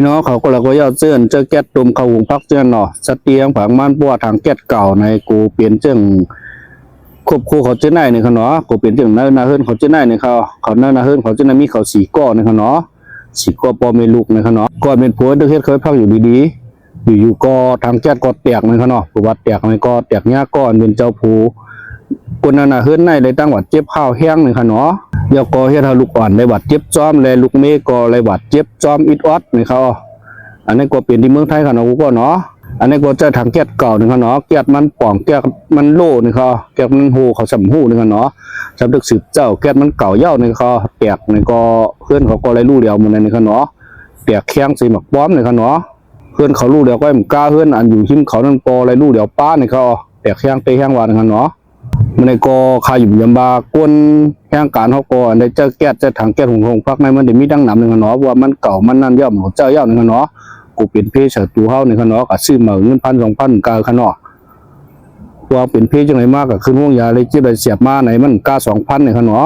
ພີ່ນ້ອງເຂົາກໍລະກໍຢາກເຊີນເຈີແກັດຕົ້ມເຂົ້າຫຸງຜັກເທື່ອເນາະ ສະເຕີຍງຜັງມັນ ເພາະວ່າຖັງແກັດເກົ່າໃນກໍເປັນເຊິ່ງຄອບຄົວເຂົາເຈົ້າໃນນີ້ຂະເນາະ ກໍເປັນເຊິ່ງໃນນາເຮືອນເຂົາເຈົ້າໃນນີ້ ເຂົາເຂົາໃນນາເຮືອນເຂົາເຈົ້າໃນມີເຂົາສີ່ກໍນີ້ຂະເນາະ ສີ່ກໍພໍ່ແມ່ລູກນີ້ຂະເນາະ ກໍແມ່ນຜົວເຮັດເຮັດເຂົາພັກຢູ່ດີໆ ຢູ່ໆກໍຖັງແກັດກໍແຕກນີ້ຂະເນາະ ປະຫວັດແຕກນີ້ກໍແຕກຍາກໍອັນເປັນເຈົ້າຜູ້ ຄົນໃນນາເຮືອນໃນໄດ້ຕັ້ງບາດເຈັບຮ້າວແຮງນີ້ຂະເນາະ ແລ້ວກໍເຮັດໃຫ້ລູກອ່ອນໄດ້ບາດເຈັບຊ້ອມ ແລະລູກເມກໍໄດ້ບາດເຈັບຊ້ອມອິດອອດນີ້ຂະເນາະ ອັນນີ້ກໍເປັນທີ່ເມືອງໄທຂະເນາະ ກູກໍເນາະ ອັນນີ້ກໍເຈົ້າຖັງແກັດເກົ່ານີ້ຂະເນາະ ແກັດມັນປ່ອງ ແກັດມັນໂຫຼນີ້ຂະເນາະ ແກັດມັນໂຫເຂົາຊ່ຳຮູ້ນີ້ຂະເນາະ ຊ່ຳຕຶກສືບເຈົ້າ ແກັດມັນເກົ່າເຍົານີ້ຂະເນາະ ແຕກນີ້ກໍເຮືອນເຂົາກໍໄດ້ຮູ້ແລ້ວມື້ນັ້ນນີ້ຂະເນາະ ແຕກແຂງໃສ່ໝາກປ້ອມນີ້ຂະເນາະ ເຮືອນເຂົາຮູ້ແລ້ວກໍບໍ່ກ້າ ເຮືອນອັນຢູ່ຮິມເຂົານັ້ນກໍໄດ້ຮູ້ແລ້ວປ້ານີ້ຂະເນາະ ແຕກແຂງເຕະແຮງວ່ານີ້ຂະເນາະ ມື້ນີ້ກໍຂ້າຢູ່ຍາມວ່າຄົນແຮງການເຮົາກໍໄດ້ເຈີແກັດ ເຈີຖັງແກັດຫຸງຫຸງຜັກໃນມັນໄດ້ມີຕັ້ງນຳນີ້ຂະເນາະ ເພາະວ່າມັນເກົ່າມັນນັ້ນເຍົາ ມັນເຈົ້າເຍົານີ້ຂະເນາະ ກໍເປັນເພໃສ່ໂຕເຮົານີ້ຂະເນາະ ກໍຊື້ມາເງິນພັນສອງພັນກາຂະເນາະ ເພາະວ່າເປັນເພຈັ່ງໃດມາກໍຂຶ້ນໂຮງຢາໄດ້ເຈັບໄດ້ສຽບມາໃນມັນກາສອງພັນນີ້ຂະເນາະ